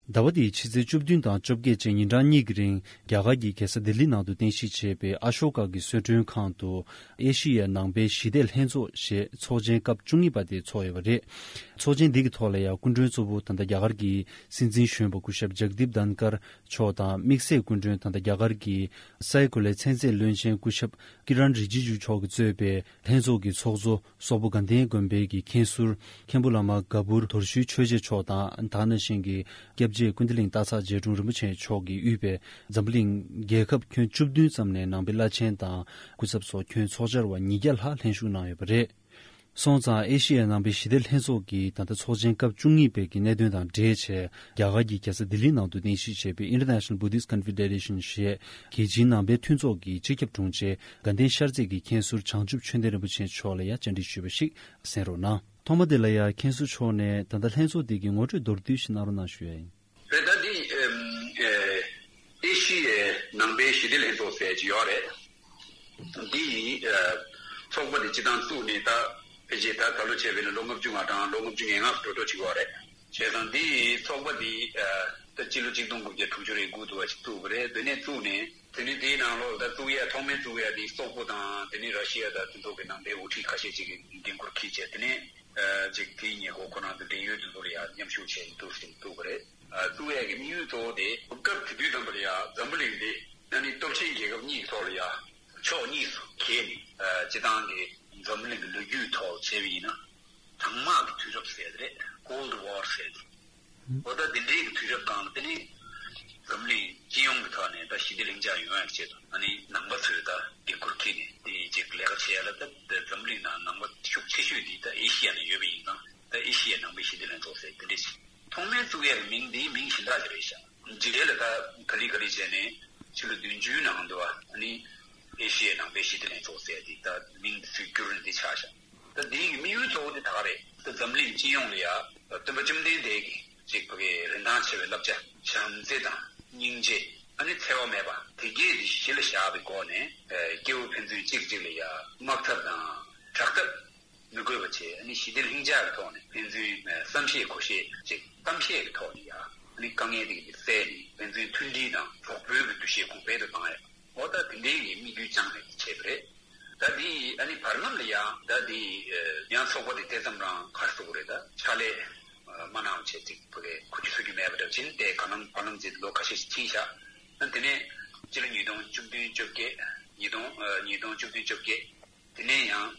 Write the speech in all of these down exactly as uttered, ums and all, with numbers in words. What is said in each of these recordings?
ཟླ་བ་འདིའི་ཕྱི་ཚེས་བཅུ་བདུན་དང་བཅོ་བརྒྱད་བཅས་ཉིན་གྲངས་གཉིས་ཀྱི་རིང་རྒྱ་གར་གྱི་རྒྱལ་ས་ལྡི་ལི་ནང་དུ་རྟེན་གཞི་བྱས་པའི་ཨ་ཤོ་ཀ་གི་གསོལ་མགྲོན་ཁང་དུ་ཨེ་ཤི་ཡའི་ནང་པའི་ཞི་བདེ་ལྷན་ཚོགས་ཞེས་ཚོགས་ཆེན་སྐབས་བཅུ་གཉིས་པ་དེ་ཚོགས་ཡོད་པ་རེད། ཚོགས་ཆེན་འདི་གི་ཐོག་ལ་ཡང་སྐུ་མགྲོན་གཙོ་བོ་ད་ལྟ་རྒྱ་གར་གྱི་སྲིད་འཛིན་གཞོན་པ་སྐུ་ཞབས་ཇག་དིབ་དྷན་ཀར་མཆོག་དང་དམིགས་བསལ་སྐུ་མགྲོན་ད་ལྟ་རྒྱ་གར་གྱི་སའི་གོ་ལའི་ཚན་རྩལ་བློན་ཆེན་སྐུ་ཞབས་ཀི་རན་རི་ཇི་ཇུ་མཆོག་གིས་གཙོས་པའི་ལྷན་ཚོགས་ཀྱི་ཚོགས་གཙོ་སོག་པོ་དགའ་ལྡན་དགོན་པའི་གི་མཁན་ཟུར་མཁན་པོ་བླ་མ་ག་པུར་དོར་ཞུའི་ཆོས་རྗེ་མཆོག་དང་ད་ག་ནང་བཞིན་གྱི་སྐྱབས་རྗེ་ཀུན་བདེ་གླིང་སྟག་ཚང་རྗེ་དྲུང་རིན་པོ་ཆེ་མཆོག་གིས་དབུས་པའི་འཛམ་བུ་གླིང་རྒྱལ་ཁབ་ཁྱོན་བཅུ་བདུན་ཙམ་ནས་ནང་པའི་བླ་ཆེན་དང་སྐུ་ཚབ་སོགས་ཁྱོན་ཚོགས་བཅར་བ་ཉིས་བརྒྱ་ལྷག་ལྷན་ཞུགས་གནང་ཡོད་པ་རེད། སོང་ཙང་ཨེ་ཤི་ཡའི་ནང་པའི་ཞི་བདེ་ལྷན་ཚོགས་ཀྱི་ད་ལྟ་ཚོགས་ཆེན་སྐབས་བཅུ་གཉིས་པའི་གི་གནད་དོན་དང་འབྲེལ་བྱས་རྒྱ་གར་གྱི་རྒྱལ་ས་ལྡི་ལི་ནང་དུ་རྟེན་གཞི་བྱས་པའི་International Buddhist Confederation ཞེས་རྒྱལ་སྤྱིའི་ནང་པའི་མཐུན་ཚོགས་ཀྱི་སྤྱི་ཁྱབ་དྲུང་ཆེ་དགའ་ལྡན་ཤར་རྩེ་གི་མཁན་ཟུར་བྱང་ཆུབ་ཆོས་ལྡན་རིན་པོ་ཆེ་མཆོག་ལ་ཡང་བཅར་འདྲི་ཞུས་པ་ཞིག་གསན་རོགས་གནང་། ཐོག་མ་དེ་ལ་ཡང་མཁན་ཟུར་མཆོག་ནས་ད་ལྟ་ལྷན་ཚོགས་དེ་གི་ངོ་སྤྲོད་མདོར་བསྡུས་ཤིག་གནང་རོགས་གནང་ཞུ་ཡ་ཡིན། རེད། ད་འདི་ཨེམ་ཨེ་ཨེ་ཤི་ཡའི་ནང་པའི་ཞི་བདེ་ལྷན་ཚོགས་ཟེར་གྱི་ཡོད་རེད། འདི་ཡི་ཨེ་ཚོགས་པ་འདི་སྤྱི་བཏང་བཙུགས་ནས་ད་ཕལ་ཆེར་ད་ད་ལོ་བྱས་པས་ན་ལོ་ལྔ་བཅུ་ང་གྲངས་ལོ་ལྔ་བཅུ་ང་ལྔ་འགྲོ་འགྲོ་བྱེད་ཀྱི་ཡོད་རེད། བྱས་ཙང་འདི་ཡི་ཚོགས་པ་འདི་ཨེ་ད་སྤྱི་ལོ་གཅིག་སྟོང་དགུ་བརྒྱ་དྲུག་ཅུ་རེ་དགུ་དུ་བ་ཞིག་བཙུགས་པ་རེད། དེ་ནས་བཙུགས་ནས་དེ་ནས་དེའི་ནང་ལོགས་ད་བཙུགས་ཡ་ཐོག་མའི་བཙུགས་ཡ་འདི་སོག་པོ་དང་དེ་ནས་ར་ཤི་ཡ་དང་དེ་ཚོ་གི་ནང་པའི་དབུ་ཁྲིད་ཁ་ཤས་ཅིག་གིས་འགན་འཁུར་འཁྱེར་བྱས། དེ་ནས་ཨ་ཅིག་དེའི་ཉེ་འཁོར་ཁོ་རང་ཚོ་འབྲེལ་ཡོད་དེ་ཚོ་ལ་ཡང་མཉམ་ཞུགས་བྱས་ནས་འདུག་སེ་བཙུགས་པ་རེད། ཨ་བཙུགས་ཡས་ཀྱི་དམིགས་ཡུལ་གཙོ་བོ་དེ་སྐབས་དེ་དུས་ཙམ་པ་ལ་ཡང་འཛམ་བུ་གླིང་འདི་ཨ་ནི་སྟོབས་ཆེན་རྒྱལ་ཁབ་གཉིས་ཀྱི་ཐོག་ལ་ཡང་ཕྱོགས་གཉིས་སུ་གྱེས་ནས་ཨ་སྤྱི་བཏང་གི་འཛམ་བུ་གླིང་གི་ལོ་རྒྱུས་ཐོག་བྱས་པ་ཡིན་ན་གྲང་དམག་གི་དུས་རབས་ཟེར་དེ་རེད། Cold War ཟེར་དེ། འོ་ད་དེ་འདྲའི་གི་དུས་རབས་སྒང་ལ་དེ་ནི་འཛམ་གླིང་སྤྱི་ཡོངས་ཀྱི་ཐོག་ནས་ད་ཞི་བདེ་ལྷིང་འཇགས་ཡོང་ཡག་ཆེད་དུ་ཨ་ནི་ནང་པ་ཚོས་ད་འགན་འཁུར་འཁྱེར་ནས་དེ་ཅིག་ལས་ཀ་བྱེད་ཡ་ལ། ད་འཛམ་གླིང་ནང་ནང་པ་ཤུགས་ཆེ་ཤོས་དེ་ད་ཨེ་ཤི་ཡ་ནས་ཡོད་པ་ཡིན་ཙང་ད་ཨེ་ཤི་ཡའི་ནང་པའི་ཞི་བདེ་ལྷན་ཚོགས་ཟེར་དེ་འདྲས་ཤིག་ཐོག་མའི་བཙུགས་ཡས་ཀྱི་མིང་དེའི་མིང་གཞན་དག་ཅིག་རེད་ཤག་རྗེས་ལ་ད་ག་ལེ་ག་ལེ་བྱས་ནས་ཕྱི་ལོ་བདུན་ཅུའི་ནང་དུ་ཨ་ནི་ཨེ་ཤི་ཡའི་ནང་པའི་ཞི་བདེ་ལྷན་ཚོགས་ཟེར་དེ་ད་མིང་དེ་ཚུར་བསྒྱུར་ནས་དེ་ཆགས་ཤག་ད་དེའི་གི་དམིགས་ཡུལ་གཙོ་བོ་དེ་ད་ག་རེད། ད་འཛམ་གླིང་སྤྱི་ཡོངས་ལ་ཡ་སྟོན་པ་བཅོམ་ལྡན་འདས་ཀྱི་ཅིག་ཕ་གི་རིན་ཐང་ཆེ་བའི་བསླབ་བྱ་བྱམས་བརྩེ་དང་སྙིང་རྗེ་ཨ་ནི་འཚེ་བ་མེད་པ་དེ་གས་དེ་གཞི་ལ་བཞག་པའི་སྒོ་ནས་ཨེ་སྐྱེ་བོ་ཕན་ཚུན་གཅིག་གཅིག་ལ་ཡ་དམག་འཐབ་དང་དྲག་འཐབ་མི་དགོས་པ་བྱས། ཨ་ནི་ཞི་བདེ་ལྷིང་འཇགས་ཀྱི་ཐོག་ནས་ཕན་ཚུན་ཨེ་བསམ་ཤེས་གོ་ཤེས་ཅིག་གཏམ་བཤད་ཀྱི་ཐོག་ནས་ཡ་ཨ་ནི་དཀའ་ངལ་དེ་གས་དེ་བསལ་ནས་ཕན་ཚུན་མཐུན་སྒྲིལ་དང་གྲོགས་པོའི་གི་འདུ་ཤེས་གོང་འཕེལ་དུ་བཏང་ཡ། འོ་ད་དེ་འདྲའི་གི་དམིགས་ཡུལ་བཅངས་ནས་བྱས་པ་རེད། ད་དེ་ཨ་ནི་བར་ལམ་ལ་ཡང་ད་དེ་ཡང་ཚོགས་པ་དེ་དེ་ཙམ་རང་ག་རེ་ཟེར་དགོས་རེད། ད་ཕྱག་ལས་མ་གནང་བ་བྱས་ཅིག་ཕ་གི་ཁུ་ཆུ་སོ་རྒྱུ་མེད་པ་འདྲ་བྱིན་ཏེ་ག་ལམ་བར་ལམ་ཅིག་ལོ་ཁ་ཤས་ཤིག་ཕྱིན་ཤག་ཨ་དེ་ནས་སྤྱི་ལོ་ཉིས་སྟོང་བཅུ་བདུན་བཅོ་བརྒྱད་ཉིས་སྟོང་ཉིས་སྟོང་བཅུ་བདུན་བཅོ་བརྒྱད། དེ་ནས་ཡང་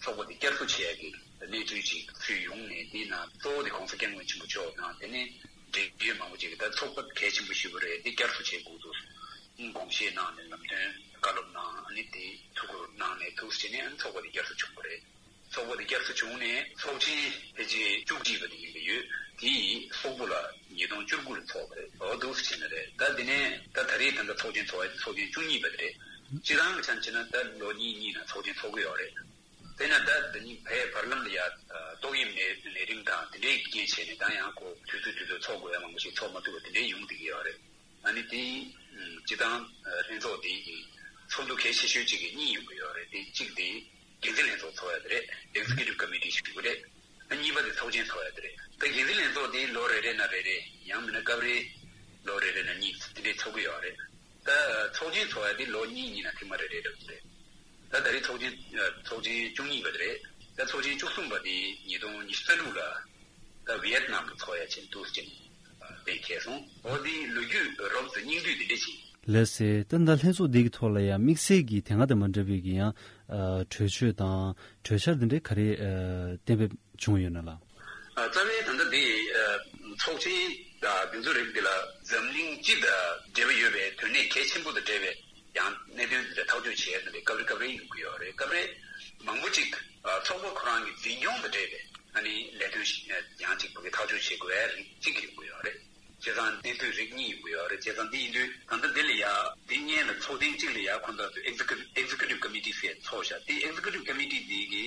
ཚོགས་པ་དེ་བསྐྱར་གསོ་བྱེད་ཡག་གི་གནས་ཚུལ་ཅིག་ཚུར་ཡོང་ནས། དེའི་ནང་གཙོ་བོ་དེ་༸གོང་ས་༸སྐྱབས་མགོན་ཆེན་པོ་མཆོག་དང་དེ་ནས་འབྲེལ་ཡོད་མང་པོ་ཅིག་གིས་ད་ཚོགས་པ་གལ་ཆེན་པོ་ཞིག་རེད། འདི་བསྐྱར་གསོ་བྱེད་དགོས་འདུག་དགོངས་བཞེས་གནང་ནས་ལམ་སྟོན་བཀའ་སློབ་གནང་། ཨ་ནི་དེ་ཐུགས་ཁུར་གནང་ནས་ཐུགས་བྱས་ནས་ཨ་ནི་ཚོགས་པ་དེ་བསྐྱར་གསོ་བྱུང་བ་རེད། ཚོགས་པ་དེ་བསྐྱར་གསོ་བྱུང་ནས་ཚོགས་ཆེན་ཕལ་ཆེར་བཅུ་གཅིག་པ་དེ་ཡིན་པ་ཡོད། དེ་ཡིས་སོག་པོ་ལ་ཉིས་སྟོང་བཅུ་དགུ་ལ་ཚོགས་པ་རེད། འོ་འདུག་སེ་བྱས་ནས་རེད། ད་དེ་ནས་ད་ད་རེས་ད་ལྟ་ཚོགས་ཆེན་ཚོགས་ཡ་དེ་ཚོགས་ཆེན་བཅུ་གཉིས་པ་དེ་རེད། སྤྱིར་བཏང་གི་ཆ་ནས་བྱས་ན་ད་ལོ་གཉིས་གཉིས་ནང་ཚོགས་ཆེན་ཚོགས་ཀྱི་ཡོད་རེད། དེས་ན་ད་འདི་ནི་ཕའི་བར་ལམ་ལ་ཡ་ཏོག་དབྱིབས་ནད་ནད་རིམས་དང་དེ་འདྲའི་རྐྱེན་བྱས་ནས་ད་ཡང་ཁོ་དུས་ཚོད་དུས་ཚོད་ཚོགས་དགོས་ཡ་མང་པོ་ཞིག་ཚོགས་མ་ཐུབ་པ་དེ་འདྲའི་ཡོང་བསྡད་ཀྱི་ཡོད་རེད། ཨ་ནི་དེ་སྤྱི་བཏང་ལྷན་ཚོགས་དེ་གི་ཚོགས་འདུ་གལ་ཆེ་ཤོས་གཅིག་གི་གཉིས་ཡོང་གི་ཡོད་རེད། དེ་གཅིག་དེ་འགན་འཛིན་ལྷན་ཚོགས་ཚོགས་ཡ་དེ་རེད། Executive Committee ཞེས་པ་རེད། ཨ་གཉིས་པ་དེ་ཚོགས་ཆེན་ཚོགས་ཡ་དེ་རེད། ད་འགན་འཛིན་ལྷན་ཚོགས་དེ་ལོ་རེ་རེ་ན་རེ་རེ། ཡང་མིན་ན་སྐབས་རེ་ལོ་རེ་རེ་ན་གཉིས་དེ་འདྲའི་ཚོགས་ཀྱི་ཡོད་རེད། ད་ཚོགས་ཆེན་ཚོགས་ཡ་དེ་ལོ་གཉིས་གཉིས་ན་ཐེངས་མ་རེ་རེ་རེད། ད་ད་རེས་ཚོགས་ཆེན་ཚོགས་ཆེན་བཅུ་གཉིས་པ་དེ་རེད། ད་ཚོགས་ཆེན་བཅུ་གསུམ་པ་དེ་ཉིས་སྟོང་ཉི་ཤུ་རྩ་དྲུག་ལ་ད་ཝི་ཡེད་ནམ་དུ་ཚོགས་ཡ་ཆེད་དུ་ཅིག་གཏན་འཁེལ་སོང་། འོ་དེ་ལོ་རྒྱུས་རོབ་ཙམ་སྙིང་བསྡུས་དེ་འདྲ་ཞིག་ལགས་སེ། ད་ལྟ་ལྷན་ཚོགས་འདི་གི་ཐོག་ལ་ཡང་དམིགས་བསལ་གྱི་དེ་སྔ་དང་མ་འདྲ་བའི་གི་ཡང་ཨ་གྲོས་ཆོད་དང་གྲོས་འཆར་འདི་འདྲའི་ག་རེ་ཨ་གཏན་འབེབས་བྱུང་ཡོད་ན་ལགས། ཨ་རྩ་བའི་ད་ལྟ་འདི་ཨ་ཚོགས་ཆེན་ད་འདི་ཚོ་རིགས་འདི་ལ་འཛམ་གླིང་སྤྱི་དང་འབྲེལ་བ་ཡོད་པའི་དོན་གནད་གལ་ཆེན་པོ་དང་འབྲེལ་བའི་ཡང་གནད་དོན་འདི་འདྲ་ཐག་གཅོད་བྱེད་ཡ་འདི་འདྲ་སྐབས་རེ་སྐབས་རེ་ཡོང་གི་ཡོད་རེད། སྐབས་རེ་མང་པོ་ཅིག་ཨ་ཚོགས་པ་ཁོ་རང་གི་འཛིན་སྐྱོང་དང་འབྲེལ་བའི་ཨ་ནི་ལས་དོན་ཞིག་ཡང་ཅིག་ཕ་གི་ཐག་གཅོད་བྱེད་དགོས་ཡ་རིགས་གཅིག་ཡོང་གི་ཡོད་རེད། བྱས་ཙང་གནས་ཚུལ་རིགས་གཉིས་ཡོང་གི་ཡོད་རེད། བྱས་ཙང་འདི་ཡིན་དུས་ད་ལྟ་འདི་ལ་ཡ་འདི་སྔོན་ལ་ཚོགས་ཐེངས་གཅིག་ལ་ཡ་ཁོ་ཚོ་Executive Executive Committee ཟེར་ཚོགས་བཞག་དེ་Executive Committee འདི་གི་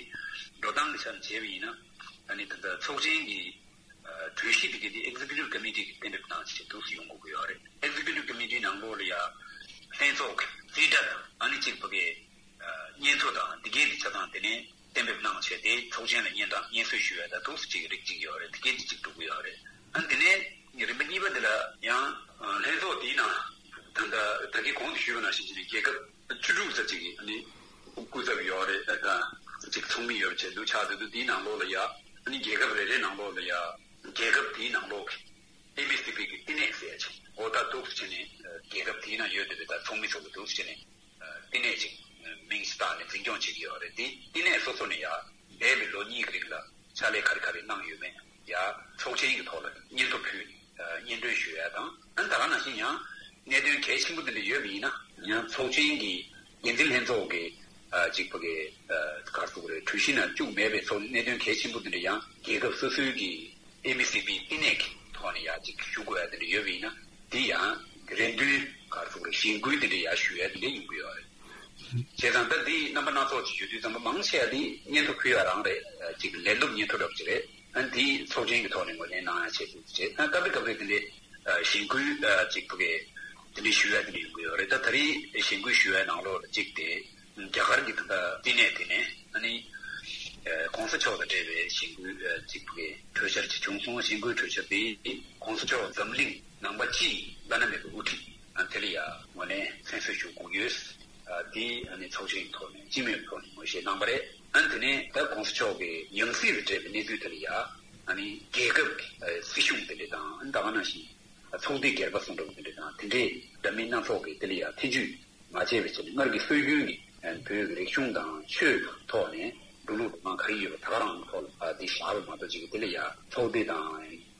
འགྲོ་སྟངས་ཀྱི་ཆ་ནས་བྱས་པ་ཡིན་ན། ཨ་ནི་ད་ལྟ་ཚོགས་ཆེན་གྱི་ཨ་གྲོས་གཞི་དེ་ག་དེ་Executive Committee གིས་གཏན་འབེབས་གནང་བྱས་འདུག་སེ་ཡོང་དགོས་ཀྱི་ཡོད་རེད། Executive Committee ནང་ལོགས་ལ་ཡ་ལྷན་ཚོགས་ཀྱི་རྩིས་ཁྲ་དང་ཨ་ནི་གཅིག་ཕ་གི་ཨ་སྙན་ཐོ་དང་དེ་གའི་དེ་ཆ་ཚང་དེ་ནས་གཏན་འབེབས་གནང་བྱས་དེ་ཚོགས་ཆེན་ལ་སྙན་གྲགས་སྙན་སེང་ཞུ་ཡ་ད་འདུག་སེ་གཅིག་རིགས་གཅིག་ཡོད་རེད། དེ་གའི་དེ་གཅིག་འགྲོ་གི་ཡོད་རེད། ཨ་ནི་དེ་ནས་རིམ་པ་གཉིས་པ་དེ་ལ་ ཞུས་པ་ནང་བཞིན་བྱས་ནས་རྒྱལ་ཁབ་བཅུ་དྲུག་ཙམ་ཅིག་གི་ཨ་ནི་སྐུ་ཚབ་ཡོད་རེད། ཨ་ཅིག་ཚོགས་མི་ཡོད་པ་བྱས་འདུག་ཆགས་བསྡད་འདུག་དེའི་ནང་ལོགས་ལ་ཡ་ཨ་ནི་རྒྱལ་ཁབ་རེ་རེའི་ནང་ལོགས་ལ་ཡ་རྒྱལ་ཁབ་དེའི་ནང་ལོགས་ཀྱི་ཨེ་མི་སི་པི་གི་བསྟི་གནས་ཟེར་ཡ་ཅིག་འོ་ད་འདུག་སེ་བྱས་ནས་རྒྱལ་ཁབ་དེའི་ནང་ཡོད་བསྡད་པའི་ད་ཚོགས་མི་ཚོ་གི་འདུག་སེ་བྱས་ནས་བསྟི་གནས་ཅིག་མིང་ཞིག་བཏགས་ནས་འཛིན་སྐྱོང་བྱེད་ཀྱི་ཡོད་རེད། དེ་བསྟི་གནས་སོ་སོ་ནས་ཡ་འདས་པའི་ལོ་གཉིས་ཀྱི་རིང་ལ་ཕྱག་ལས་ག་རེ་ག་རེ་གནང་ཡོད་མེད་ཡ་ཚོགས་ཆེན་གྱི་ཐོག་ལ་སྙན་ཐོ་ཕུལ་ནས་སྙན་སྒྲོན་ཞུ་ཡ་དང་། ཨ་ནི་ད་ག་ནང་བཞིན་ཡང་གནད་དོན་གལ་ཆེན་པོ་དེ་འདྲ་ཡོད་པ་ཡིན་ན་ཡང་ཚོགས་ཆེན་གྱི་འགན་འཛིན་ལྷན་ཚོགས་ཀྱི་ཨ་གཅིག་པ་གི་ཨ་ག་རེ་ཟེར་དགོས་རེད། གྲོས་གཞི་ནང་བཅུག་མེད་པའི་ཚོགས་གནད་དོན་གལ་ཆེན་པོ་དེ་འདྲ་ཡང་རྒྱལ་ཁབ་སོ་སོའི་གི་ཨེ་མི་སི་པི་བསྟི་གནས་ཀྱི་ཐོག་ནས་ཡང་ཅིག་ཞུ་དགོས་ཡ་དེ་འདྲ་ཡོད་པ་ཡིན་ན་དེ་ཡང་རེ་འདུན་ག་རེ་ཟེར་དགོས་རེད། གཞེན་སྐུལ་དེ་འདྲ་ཡང་ཞུ་ཡ་དེ་འདྲ་ཡོང་གི་ཡོད་རེད། བྱས་ཙང་ད་འདི་རྣམ་པ་སྣ་ཚོགས་ཅིག་ཡོད་དུས་ཙམ་པ་མང་ཆེ་བ་འདི་སྙན་ཐོ་ཕུལ་ཡ་རང་རེད། ཅིག་ལན་འདེབས་སྙན་ཐོ་འདྲ་པོ་ཅིག་རེད། ཨ་འདི་ཚོགས་ཆེན་གྱི་ཐོག་ནས་ངོས་ལེན་གནང་ཡ་བྱེད་དགོས་ཅེས་ཨ་སྐབས་རེ་སྐབས་རེ་དེ་འདྲའི་ཨ་གཞེན་སྐུལ་ཨ་ཅིག་ཕ་གི་དེ་འདྲའི་ཞུ་ཡ་དེ་འདྲ་ཡོང་གི་ཡོད་རེད། ད་ད་རེས་གཞེན་སྐུལ་ཞུ་ཡ་ནང་ལོགས་ལ་གཅིག་དེ་རྒྱ་གར་གྱི་ད་ལྟ་བསྟི་གནས་དེ་ནས་ཨ་ནི་ཨ་གོང་ས་མཆོག་དང་འབྲེལ་བའི་གཞེན་སྐུལ་ཨ་ཅིག་ཕ་གི་གྲོས་འཆར་ཅིག་བྱུང་སོང་། གཞེན་སྐུལ་གྲོས་འཆར་དེ་གོང་ས་མཆོག་འཛམ་གླིང་ནང་པ་སྤྱི་ཡི་བླ་ན་མེད་པའི་དབུ་ཁྲིད་ཨ་དེ་ལ་ཡ་ངོས་ལེན་གསན་གསོལ་ཞུ་དགོས་ཡོད། ཨ་དེ་ཨ་ནི་ཚོགས་ཆེན་གྱི་ཐོག་ནས་སྤྱི་མོས་ཐོག་ནས་ངོས་བཞེས་གནང་བ་རེད། ཨ་དེ་ནས་ད་གོང་ས་མཆོག་གི་ཡང་སྲིད་ལ་སྤྲད་པའི་གནས་ཚུལ་དེ་ལ་ཡ་ཨ་ནི་རྒྱལ་ཁབ་ཀྱི་ཨ་སྲིད་གཞུང་དེ་འདྲ་དང་ཨ་ནི་ད་ག་ནང་བཞིན་ཚོགས་སྡེ་སྒེར་པ་གསུམ་འདྲ་བོ་དེ་འདྲ་དང་དེ་འདྲའི་འདྲ་མིན་སྣ་ཚོགས་ཀྱི་དེ་ལ་ཡ་ཐེ་ཇུས་མ་བྱས་པའི་ཆེད་ནས་སྔར་གྱི་སྲོལ་རྒྱུན་གྱི་ཨ་བོད་ཀྱི་རིག་གཞུང་དང་ཆོས་ཀྱི་ཐོག་ནས་འགྲོ་ལུགས་དང་ག་རེ་ཡོད་པ་ད་ག་རང་གི་ཐོག་ལ་ཨ་དེ་བཞག་པ་མ་གཏོགས་ཅིག་དེ་ལ་ཡ་ཚོགས་སྡེ་དང་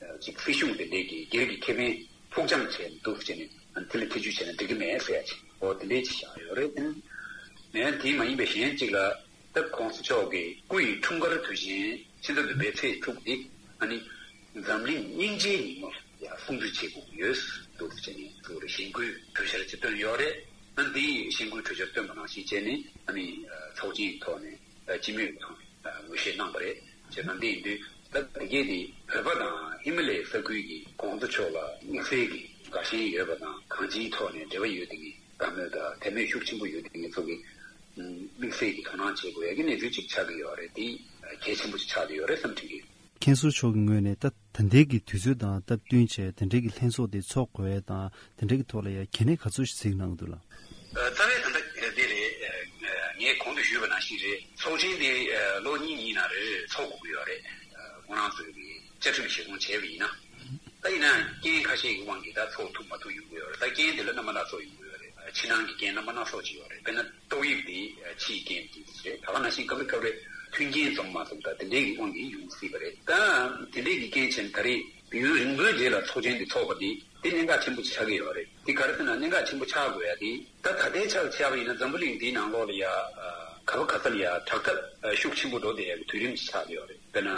ཨ་ཅིག་སྲིད་གཞུང་དེ་འདྲའི་གི་སྒེར་གྱི་ཁེ་ཕན་ཕུགས་རྒྱང་བྱས་ནས་འདུག་ཟེར་ནས་དེ་ལ་ཐེ་ཇུས་བྱས་ན་འགྲིག་གི་མེད་ཟེར་ཡ་ཅིག་འོ་དེ་འདྲའི་ཅིག་བཞག་ཡོད་རེད། དེ་ནས་དེ་མ་ཡིན་པའི་གཞན་ཅིག་ལ་ད་གོང་ས་མཆོག་གི་སྐུ་ཡི་འཁྲུངས་སྐར་དུས་ཆེན་ཕྱི་ཟླ་བདུན་པའི་ཚེས་དྲུག་འདི་ཨ་ནི་འཛམ་གླིང་སྙིང་རྗེའི་ཉིན་མོ་ཡ་སྲུང་བརྩི་བྱེད་དགོས་ཀྱི་ཡོད་འདུག་ཟེར་ནས་གཙོ་བོར་གཞེན་སྐུལ་གྲོས་འཆར་ཅིག་བཏོན་ཡོད་རེད། ཨ་འདི་གཞེན་སྐུལ་གྲོས་འཆར་བཏོན་པ་ནང་བཞིན་བྱས་ནས་ཨ་ནི་ཚོགས་ཆེན་གྱི་ཐོག་ནས་སྤྱི་མོས་ཀྱི་ཐོག་ནས། ངོས་བཞེས་གནང་བ་རེད། བྱས་ཙང་འདི་ཡིན་དུས་ད་དེ་གས་དེ་བོད་པ་དང་ཧི་མ་ལའི་ས་ཁུལ་གྱི་གོང་ས་མཆོག་ལ་དམིགས་བསལ་གྱི་དགའ་ཞེན་ཡོད་པ་དང་གང་ཅིའི་ཐོག་ནས་འབྲེལ་བ་ཡོད་དེ་གི་དགའ་མོས་དང་དད་མོས་ཤུགས་ཆེན་པོ་ཡོད་དེ་གི་ཚོ་གི་དམིགས་བསལ་གྱི་དོ་སྣང་བྱེད་དགོས་ཡ་གི་གནས་ཚུལ་ཅིག་ཆགས་ཀྱི་ཡོད་རེད། དེ་གལ་ཆེན་པོ་ཅིག་ཆགས་ཀྱི་ཡོད་རེད་བསམ་དྲན་གྱི་ཡོད། མཁན་ཟུར་མཆོག་གི་ངོས་ནས་ད་ད་ལྟའི་གི་དུས་ཚོད་དང་སྟབས་བསྟུན་བྱས་དེ་འདྲའི་གི་ལྷན་ཚོགས་དེ་ཚོགས་དགོས་ཡ་དང་དེ་འདྲའི་གི་ཐོག་ལ་ཡ་གལ་གནད་ག་ཚོད་ཞིག་གཟིགས་གནང་གི་འདུག་ལགས། རྩ་བའི་དོན་དག་དེ་རེད། ངས་གོང་དུ་ཞུས་པ་ནང་བཞིན་རེད། ཚོགས་ཆེན་དེ་ལོ་གཉིས་གཉིས་ནང་རེ་རེ་ཚོགས་དགོས་ཀྱི་ཡོད་རེད། ཁོང་རང་ཚོས་གི་བཅའ་ཁྲིམས་གཞིར་བཟུང་བྱས་པ་ཡིན་ན། ད་ཡིན་ན་རྐྱེན་ཁ་ཤས་ཀྱི་དབང་གིས་ད་ཚོགས་ཐུབ་མ་ཐུབ་ཡོང་གི་ཡོད་རེད། ད་རྐྱེན་དེ་ལ་རྣམ་པ་སྣ་ཚོགས་ཡོང་གི་ཡོད་རེད། ཕྱི་ནང་གི་རྐྱེན་རྣམ་པ་སྣ་ཚོགས་ཅིག་ཡོད་རེད། དཔེར་ན། ཏོག་དབྱིབས་དེ་ཕྱིའི་རྐྱེན་དེ་རེད། ད་ག་ནང་བཞིན་སྐབས་རེ་སྐབས་རེ་མཐུན་རྐྱེན་འཛོམས་མ་འཛོམས་དང་དེ་འདྲའི་གི་དབང་གིས་ཡོང་སྲིད་པ་རེད། ད་དེ་འདྲའི་གི་རྐྱེན་བྱས་ནས་ད་རེས་ཡུན་རིང་པོའི་རྗེས་ལ་ཚོགས་ཆེན་འདི་ཚོགས་པ་འདི་དེ་གནད་འགག་ཆེན་པོ་ཆགས་ཀྱི་ཡོད་རེད། དེ་ག་རེ་ཟེར་ན་གནད་འགག་ཆེན་པོ་ཆགས་དགོས་ཡ་དེ་ད་ད་ལྟའི་ཆར་ཆ་བ་ཡིན་ན་འཛམ་བུ་གླིང་འདིའི་ནང་ལོགས་ལ་ཡ་ག་བ་ག་ས་ལ་ཡ་དྲག་འཐབ་ཤུགས་ཆེན་པོ་འགྲོ་བསྡད་ཡ་གི་དུས་རིམ་ཅིག་ཆགས་ཀྱི་ཡོད་རེད། དཔེར་ན།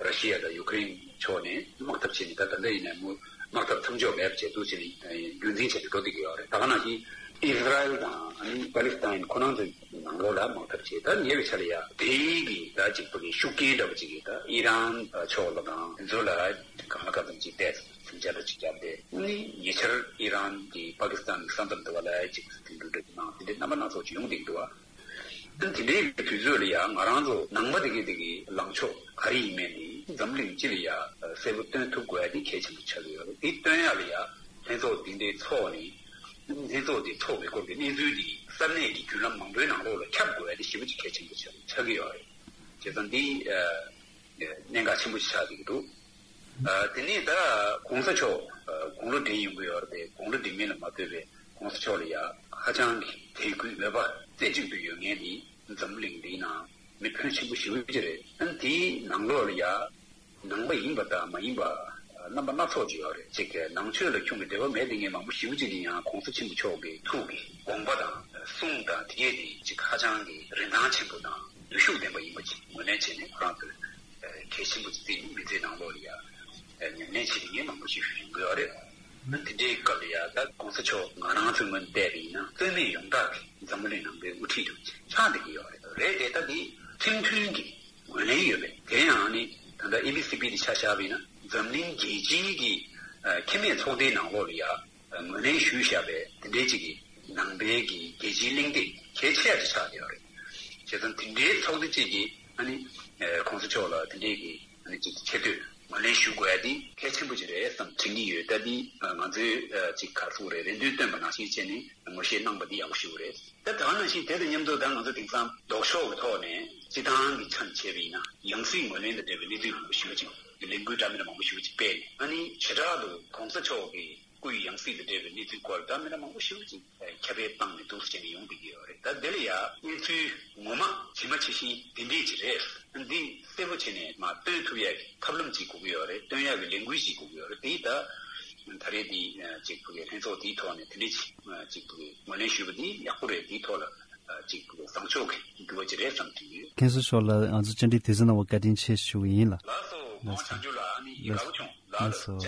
ར་ཤི་ཡ་དང་ཡུ་ཀེ་རེན་ཕྱོགས་ནས་དམག་འཐབ་བྱས་ནས་ད་ད་ལྟ་ཡིན་ནའི་མུ་དམག་འཐབ་མཚམས་འཇོག་མེད་པ་བྱས་འདུག་བྱས་ནས་རྒྱུན་འཛིན་བྱས་ཏེ་འགྲོ་བསྡད་ཀྱི་ཡོད་རེད། ད་ག་ནང་བཞིན་ཨི་སི་ར་ཨེལ་དང་ཨ་ནི་པ་ལི་སི་ཐན་ཁོ་རང་ཚོའི་ནང་ལོགས་ལ་དམག་འཐབ་བྱས། ད་ཉེ་བའི་ཆར་ལ་ཡ་དེའི་གི་ད་ཅིག་པ་གི་ཤུགས་རྐྱེན་འདྲ་པོ་ཅིག་གིས་ད་ཨི་རན་ཕྱོགས་ལ་དང་དེ་ཚོ་ལ་གང་ལ་གང་འཚམ་ཅིག་བལྟས་སེམས་ཆ་ལ་ཅིག་བརྒྱབ་སྟེ་ཨ་ནི་ཉེ་ཆར་ཨི་རན་གྱིས་པ་ཀི་སི་ཐན་གྱི་ས་མཚམས་དེ་བ་ལ་ཅིག་དེ་འདྲ་འདྲ་གནང་དེ་འདྲའི་རྣམ་པ་སྣ་ཚོགས་ཅིག་ཡོང་བསྡད་ཀྱི་འདུག་བ། དེ་འདྲའི་དུས་ཚོད་ལ་ཡང་ང་རང་ཚོ་ནང་པ་དེ་གའི་དེ་གའི་ལངས་ཕྱོགས་ག་རེ་ཡིན་མིན་ནི་འཛམ་གླིང་སྤྱི་ལ་ཡང་གསལ་པོ་སྟོན་ཐུབ་དགོས་ཡ་དེ་གལ་ཆེན་པོ་ཆགས་ཀྱི་ཡོད་རེད། དེ་སྟོན་ཡ་ལ་ཡང་ལྷན་ཚོགས་འདི་འདྲའི་ཚོགས་ནས་ལྷན་ཚོགས་འདི་ཚོགས་པའི་སྐོར་གྱི་གནས་ཚུལ་འདི་ས་གནས་ཀྱི་བརྒྱུད་ལམ་མང་པོའི་ནང་ལོགས་ལ་ཁྱབ་དགོས་ཡ་དེ་ཞེ་པོ་ཅིག་གལ་ཆེན་པོ་ཆགས་ཆགས་ཀྱི་ཡོད་རེད། བྱས་ཙང་འདི་གནད་འགག་ཆེན་པོ་ཞིག་ཆགས་བསྡད་ཀྱི་འདུག་ཨ་དེ་ནས་ད་གོང་ས་མཆོག་ཨ་དགུང་ལོ་བགྲེས་ཡོང་གི་ཡོད་རེད་དེ། དགུང་ལོ་བགྲེས་མིན་ལ་མ་ལྟོས་པའི་གོང་ས་མཆོག་ལ་ཡ་ཧ་ཅང་གི་དད་གུས་འོས་པ་རྩེ་གཅིག་ཏུ་ཡོད་མཁན་ནི་འཛམ་གླིང་འདིའི་ནང་མི་ཕོན་ཆེན་པོ་ཞེ་པོ་ཅིག་རེད། ཨ་དེའི་ནང་ལོགས་ལ་ཡ་ནང་པ་ཡིན་པ་དང་མ་ཡིན་པ་རྣམ་པ་སྣ་ཚོགས་ཅིག་ཡོད་རེད། གཅིག་གི་ནང་ཆོས་ལ་ཁྱུང་གི་འབྲེལ་བ་མེད་བསྡད་མཁན་མང་པོ་ཞེ་པོ་ཅིག་གིས་ཡང་གོང་ས་ཆེན་པོ་མཆོག་གི་ཐུགས་ཀྱི་དགོངས་པ་དང་གསུང་དང་དེ་གས་དེ་གཅིག་ཧ་ཅང་གི་རིན་ཐང་ཆེན་པོ་དང་ནུས་ཤུགས་ལྡན་པ་ཡིན་པ་ཅིག་ངོས་ལེན་བྱས་ནས་ཁོ་རང་ཚོས་གལ་ཆེན་པོ་ཅིག་བརྩིས་ནས་མི་ཚེའི་ནང་ལོགས་ལ་ཡ་ཉམས་ལེན་བྱེད་མཁན་མང་པོ་ཞིག་ཡོང་གི་ཡོད་རེད། ཨ་དེ་འདྲའི་སྐབས་ལ་ཡ་ད་གོང་ས་མཆོག་ང་རང་ཚོའི་ངོས་ནས་བལྟས་པ་ཡིན་ན་རྩོད་མེད་ཡོངས་གྲགས་ཀྱི་འཛམ་བུ་གླིང་ནང་པའི་དབུ་ཁྲིད་དུ་ཆགས་བསྡད་ཀྱི་ཡོད་རེད། རེད་དེ་ད་འདི་ཁྲིམས་མཐུན་གྱི་ངོས་ལེན་ཡོད་པས། དེ་ཡང་ནི་ད་ལྟ་ཨེ་བི་སི་བི་དེ་ཆ་བཞག་པ་ཡིན་ན་འཛམ་གླིང་རྒྱལ་སྤྱིའི་གི་ཁེ་མེད་ཚོགས་སྡེའི་ནང་ལོགས་ལ་ཡ་ངོས་ལེན་ཞུས་བཞག་པའི་དེ་འདྲའི་ཅིག་གི་ནང་པའི་གི་རྒྱལ་སྤྱིའི་གླེང་སྟེགས་གལ་ཆེ་ཡ་ཅིག་ཆགས་ཡོད་རེད། བྱས་ཙང་དེ་འདྲའི་ཚོགས་སྡེ་ཅིག་གིས་ཨ་ནི་གོང་ས་མཆོག་ལ་དེ་འདྲའི་གི་ཨ་ནི་ཅིག་ཆེ་བསྟོད་ ངོས་ལེན་ཞུ་དགོས་ཡ་དེ་གལ་ཆེན་པོ་ཅིག་རེད་བསམ་དྲན་གྱི་ཡོད། ད་དེ་ང་ཚོས་ཅིག་ག་རེ་ཟེར་དགོས་རེད། རེ་འདུན་བཏོན་པ་ནང་བཞིན་བྱས་ནས་ངོ་ཤེས་གནང་པ་འདི་ཡག་པོ་ཞེ་པོ་རེད། ད་དེ་ནང་བཞིན་དེ་དང་མཉམ་དུ་ད་ང་ཚོ་དེང་སང་ལྡོག་ཕྱོགས་ཀྱི་ཐོག་ནས་སྤྱི་བཏང་གི་ཆ་ནས་བྱས་པ་ཡིན་ན་ཡང་སྲིད་ངོས་ལེན་དང་འབྲེལ་བའི་གནས་ཚུལ་མང་པོ་ཞེ་པོ་ཅིག་གི་ལས་འགུལ་འདྲ་མི་འདྲ་མང་པོ་ཞེ་པོ་ཅིག་སྤེལ་ནས། ཨ་ནི་བྱེ་བྲག་ཏུ་གོང་ས་མཆོག་གི་སྐུའི་ཡང་སྲིད་དང་འབྲེལ་བའི་གནས་ཚུལ་སྐོར་འདྲ་མི་འདྲ་མང་པོ་ཞེ་པོ་ཅིག་ཁྱབ་སྤེལ་བཏང་ནས་འདུག་སེ་བྱས་ནས་ཡོང་བསྡད་ཀྱི་ཡོད་རེད། ད་དེ་ལ་ཡ་གནས་ཚུལ་ངོ་མ་ཇི་མ་ཇི་བཞིན་འདི་འདྲས་ཅིག་རེད། འདི་གསལ་པོ་བྱས་ནས་མར་སྟོན་ཐུབ་ཡ་གི་ཐབས་ལམ་ཅིག་དགོས་ཀྱི་ཡོད་རེད། སྟོན་ཡ་གི་ལས་འགུལ་ཅིག་དགོས་ཀྱི་ཡོད་རེད། དེ་ད་ད་རེས་འདི་ཅིག་ཕ་གི་ལྷན་ཚོགས་འདིའི་ཐོག་ནས་དེ་འདྲས་ཅིག་ཅིག་ཕ་གི་ངོས་ལེན་ཞུས་པ་འདི་ཡག་པོ་རེད། དེའི་ཐོག་ལ་ཅིག་ཕ་གི་བཟང་ཕྱོགས་ཀྱི་འགྱུར་བ་ཅིག་རེད་བསམ་གྱི་ཡོད། མཁན་ཟུར་མཆོག་ལ་ང་ཚོ་བཅར་འདྲི་དུས་ཚོད་གནང་བར་བཀའ་དྲིན་ཆེ་ཞུ་གི་ཡིན་ལགས། ལགས་སོ། ལགས་སོ། ལགས་སོ།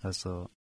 ལགས་སོ།